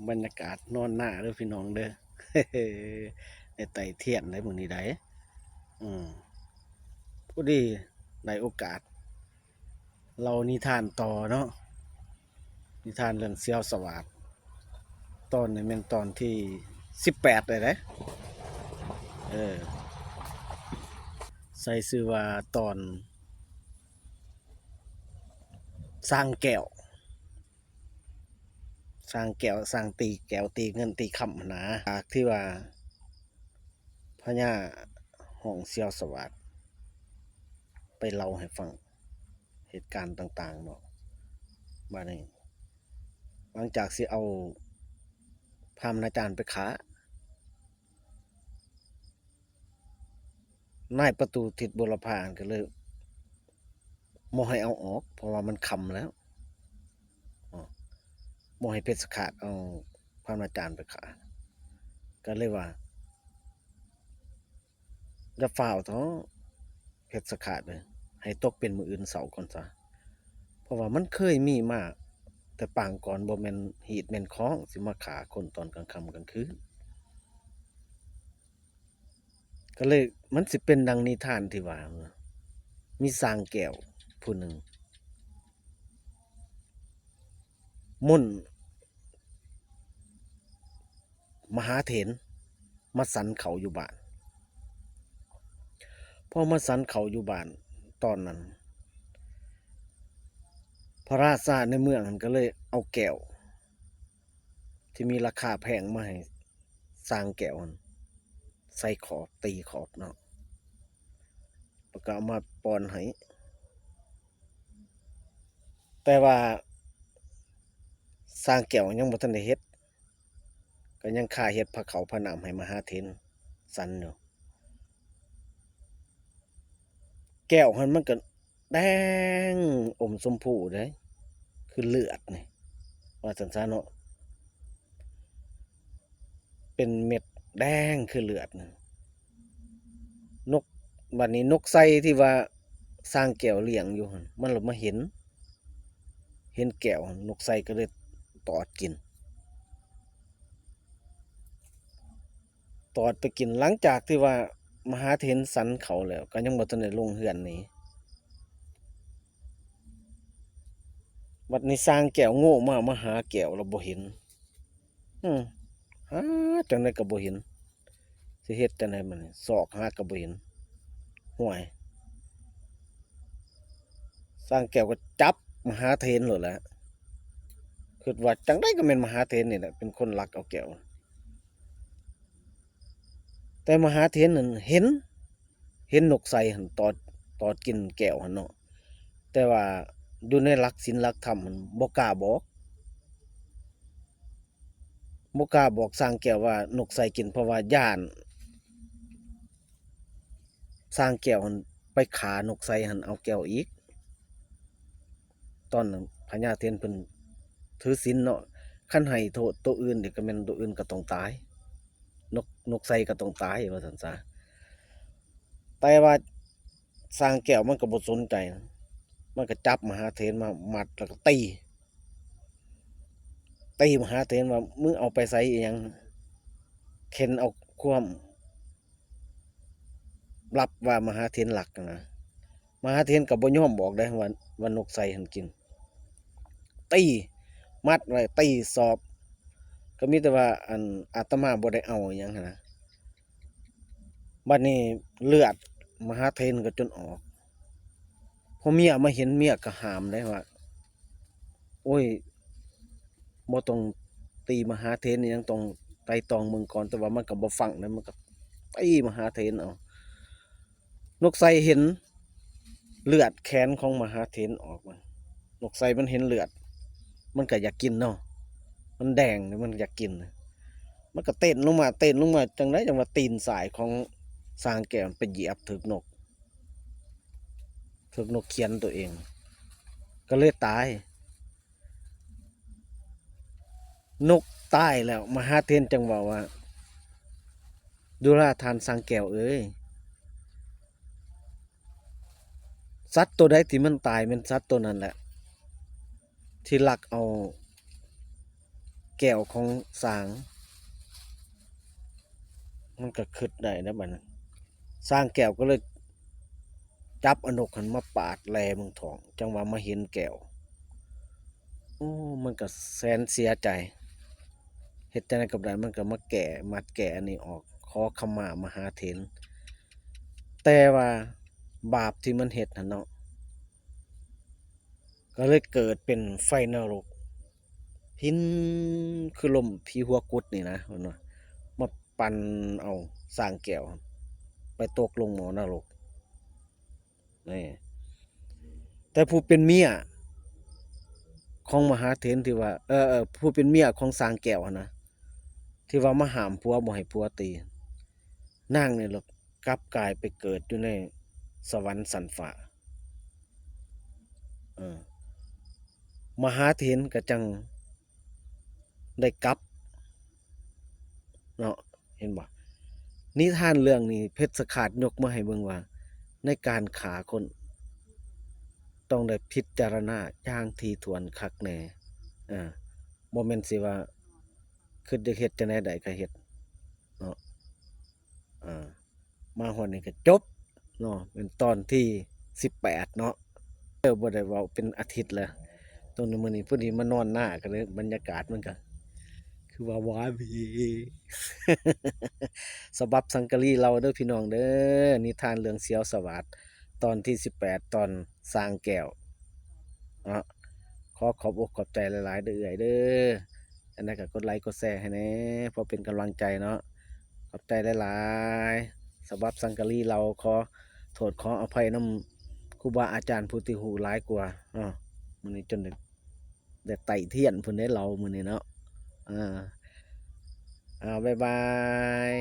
ບັນຍາກາດນອນນາເດີພີ່ນ້ອງເດີ ໄດ້ໄຕ້ທຽນໄດ໋ມື້ນີ້ໄດ໋. ອືມ ພໍດີໄດ້ໂອກາດເລົ່ານິທານຕໍ່ເນາະ, ນິທານເລື່ອງເສຍວສະຫວາດ ຕອນນີ້ແມ່ນຕອນທີສິບແປດແລ້ວເດ້. ເອີ ໃສ່ຊື່ວ່າຕອນຊ້າງແກ້ວ. ຊ້າງແກ້ວ ຊ້າງຕີແກ້ວຕີເງິນຕີຄຳຫັ້ນນາ ຈາກທີ່ວ່າພະຍາຮ້ອງສຽວສະຫວາດໄປເລົ່າໃຫ້ຟັງເຫດການຕ່າງໆເນາະ. ບາດນີ້ຫຼັງຈາກຊິເອົາພາມນາຈານໄປຂ້າ ນາຍປະຕູທິດບົວລະພາຫັ້ນກໍເລີຍບໍ່ໃຫ້ເອົາອອກ ເພາະວ່າມັນຄ່ຳແລ້ວເນາະ, ບໍ່ໃຫ້ເພັດສະຂາດເອົາພາມນາຈານໄປຂ້າ ກໍເລີຍວ່າ ຢ່າຟ້າວເຖາະເພັດສະຂາດເອີຍ, ໃຫ້ຕົກເປັນມື້ອື່ນເຊົ້າກ່ອນຊະ, ເພາະວ່າມັນເຄີຍມີມາແຕ່ປາງກ່ອນ, ບໍ່ແມ່ນຮີດແມ່ນຄອງ ຊິມາຂ້າຄົນຕອນກາງຄ່ຳກາງຄືນ. ກໍເລີຍ ມັນຊິເປັນດັ່ງນິທານທີ່ວ່າ ມີຊ້າງແກ້ວຜູ້ໜຶ່ງມົນມະຫາເຖນມາສັນເຂົ້າຢູ່ບ້ານ. ພໍມາສັນເຂົ້າຢູ່ບ້ານຕອນນັ້ນ ພະລາຊາໃນເມືອງຫັ້ນກໍເລີຍເອົາແກ້ວ ທີ່ມີລາຄາແພງມາໃຫ້ຊ້າງແກ້ວຫັ້ນໃສ່ຂອບ ຕີຂອບເນາະ ແລ້ວກໍເອົາມາປ້ອນໃຫ້. ແຕ່ວ່າຊ້າງແກ້ວຍັງບໍ່ທັນໄດ້ເຮັດ, ກໍຍັງຄາເຮັດພາເຂົ້າພານ້ຳໃຫ້ມະຫາເຖນສັນຢູ່. ແກ້ວຫັ້ນມັນກໍ ແດງອົມຊົມພູເດ້ ຄືເລືອດນີ້ ວ່າຊັ້ນຊະເນາະ, ເປັນເມັດແດງຄືເລືອດນີ້. ນົກ ບັດນີ້ນົກໄຊທີ່ວ່າຊ້າງແກ້ວລ້ຽງຢູ່ຫັ້ນ ມັນລະມາເຫັນ ເຫັນແກ້ວຫັ້ນ, ນົກໄຊກໍເລີຍຕອດກິນ. ຕອດໄປກິນ. ຫຼັງຈາກທີ່ວ່າມະຫາເຖນສັນເຂົ້າແລ້ວ ກໍຍັງບໍ່ທັນໄດ້ລົງເຮືອນໜີ. ບັດນີ້ຊ້າງແກ້ວໂງ່ມາ ມາຫາແກ້ວແລ້ວບໍ່ເຫັນ. ອືມ ຫາຈັ່ງໃດກໍບໍ່ເຫັນ. ຊິເຮັດຈັ່ງໃດບັດນີ້? ຊອກຫາກໍບໍ່ເຫັນ. ຫ້ວຍ! ຊ້າງແກ້ວກໍຈັບມະຫາເຖນໂລດແຫຼະ. ຄິດວ່າຈັ່ງໃດກໍແມ່ນມະຫາເຖນນີ້ແຫຼະ ເປັນຄົນລັກເອົາແກ້ວ. ແຕ່ມະຫາເຖນນັ້ນເຫັນ ເຫັນນົກໄຊຫັ້ນຕອດ ຕອດກິນແກ້ວຫັ້ນເນາະ, ແຕ່ວ່າຢູ່ໃນຫຼັກສິນຫຼັກທຳຫັ້ນບໍ່ກ້າບອກ ບໍ່ກ້າບອກຊ້າງແກ້ວວ່ານົກໄຊກິນ ເພາະວ່າຢ້ານຊ້າງແກ້ວຫັ້ນໄປຂ້ານົກໄຊຫັ້ນເອົາແກ້ວອີກ. ຕອນນັ້ນພະຍາເຖນເພິ່ນຖືສິນເນາະ, ຄັນໃຫ້ໂທດໂຕອື່ນນີ້ກໍແມ່ນໂຕອື່ນກໍຕ້ອງຕາຍ, ນົກ ນົກໄຊກໍຕ້ອງຕາຍວ່າຊັ້ນຊະ. ແຕ່ວ່າຊ້າງແກ້ວມັນກໍບໍ່ສົນໃຈ, ມັນກໍຈັບມະຫາເຖນມາມັດແລ້ວກໍຕີ ຕີມະຫາເຖນວ່າ ມຶງເອົາໄປໃສອີ່ຫຍັງ, ເຂັນເອົາຄວາມ ລັບວ່າມະຫາເຖນລັກຫັ້ນນະ. ມະຫາເຖນກໍບໍ່ຍອມບອກເດ້ວ່າ ວ່ານົກໄຊຫັ້ນກິນ. ຕີ ມັດໄວ້ ຕີສອບ ກໍມີແຕ່ວ່າ ອັນ ອາດຕະມາບໍ່ໄດ້ເອົາອີ່ຫຍັງຫັ້ນນະ. ບັດນີ້ເລືອດມະຫາເຖນກໍຈົນອອກ. ພໍເມຍມາເຫັນ ເມຍກໍຫ້າມເດ້ວ່າ ໂອ້ຍ ບໍ່ຕ້ອງຕີມະຫາເຖນອີ່ຫຍັງ, ຕ້ອງໄຕ່ຕອງເບິ່ງກ່ອນ. ແຕ່ວ່າມັນກໍບໍ່ຟັງເດ້, ມັນກໍຕີມະຫາເຖນເອົາ. ນົກໄຊເຫັນເລືອດແຂນຂອງມະຫາເຖນອອກມາ, ນົກໄຊມັນເຫັນເລືອດ ມັນກໍຢາກກິນເນາະ, ມັນແດງ ມັນຢາກກິນ. ມັນກໍເຕັ້ນລົງມາ ເຕັ້ນລົງມາ ຈັ່ງໃດຈັ່ງວ່າຕີນຊ້າຍຂອງຊ້າງແກ້ວໄປຢຽບຖືກນົກ ຖືກນົກຂຽນຕົວເອງ ກໍເລີຍຕາຍ. ນົກຕາຍແລ້ວ ມະຫາເຖນຈຶ່ງເວົ້າວ່າ ດູລາທ່ານຊ້າງແກ້ວເອີຍ, ສັດໂຕໃດທີ່ມັນຕາຍ ແມ່ນສັດໂຕນັ້ນແຫຼະ ທີ່ລັກເອົາ ແກ້ວຂອງຊ້າງ ມັນກໍຄິດໄດ້ນະບັດນັ້ນ ຊ້າງແກ້ວກໍເລີຍຈັບເອົານົກຫັ້ນມາປາດແລ່ເບິ່ງທ້ອງ ຈັ່ງວ່າມາເຫັນແກ້ວ. ໂອ້ ມັນກໍແສນເສຍໃຈ ເຮັດຈັ່ງໃດກໍບໍ່ໄດ້ ມັນກໍມາແກ້ ມັດແກ້ອັນນີ້ອອກ ຂໍຂະມາມະຫາເຖນ ແຕ່ວ່າບາບທີ່ມັນເຮັດຫັ້ນເນາະ ກໍເລີຍເກີດເປັນໄຟນະລົກ ພິນຄືລົມຜີຫົວກຸດນີ້ນະ ເພິ່ນວ່າ ມາປັ່ນເອົາຊ້າງແກ້ວໄປຕົກລົງໝໍ້ນະລົກ. ນີ້ ແຕ່ຜູ້ເປັນເມຍຂອງມະຫາເຖນທີ່ວ່າ ເອີ ເອີ ຜູ້ເປັນເມຍຂອງຊ້າງແກ້ວຫັ້ນນະ ທີ່ວ່າມາຫ້າມຜົວບໍ່ໃຫ້ຜົວຕີ ນາງນີ້ລະກັບກາຍໄປເກີດຢູ່ໃນສະຫວັນຊັ້ນຟ້າ. ເອີ ມະຫາເຖນກໍຈັ່ງໄດ້ກັບເນາະ ເຫັນບໍ່? ນິທານເລື່ອງນີ້ ເພັດສະຂາດຍົກມາໃຫ້ເບິ່ງວ່າ ໃນການຂ້າຄົນ ຕ້ອງໄດ້ພິຈາລະນາຢ່າງຖີ່ຖ້ວນຄັກແນ່ ເອີ ບໍ່ແມ່ນຊິວ່າ ຄິດຢາກເຮັດຈັ່ງໃດໃດກໍເຮັດເນາະ. ອ່າ ມາຮອດນີ້ກໍຈົບເນາະ ເປັນຕອນທີສິບແປດເນາະ. ເອີ ບໍ່ໄດ້ເວົ້າເປັນອາທິດແລ້ວ ຕອນນີ້ ມື້ນີ້ພໍດີມານອນນາ ກໍເລີຍບັນຍາກາດມັນກໍຄືວ່າຫວາຫວີ. ສະບັບສັງກະລີເລົ່າເດີພີ່ນ້ອງເດີ ນິທານເລື່ອງສຽວສະຫວາດ ຕອນທີສິບແປດ ຕອນຊ້າງແກ້ວເນາະ. ຂໍຂອບອົກຂອບໃຈຫຼາຍໆເດີເອື້ອຍເດີ ອັນໃດກໍກົດໄລກົດແຊໃຫ້ແດ່ ເພື່ອເປັນກຳລັງໃຈເນາະ. ຂອບໃຈຫຼາຍໆ ສະບັບສັງກະລີເລົ່າ ຂໍໂທດຂໍອະໄພນຳຄູບາອາຈານຜູ້ທີ່ຮູ້ຫຼາຍກວ່າເນາະ. ມື້ນີ້ຈົນໄດ້ ໄດ້ໄຕ້ທຽນພຸ້ນເດ້ເລົ່າມື້ນີ້ເນາະ. ອ່າ ອ່າ ບາຍບາຍ.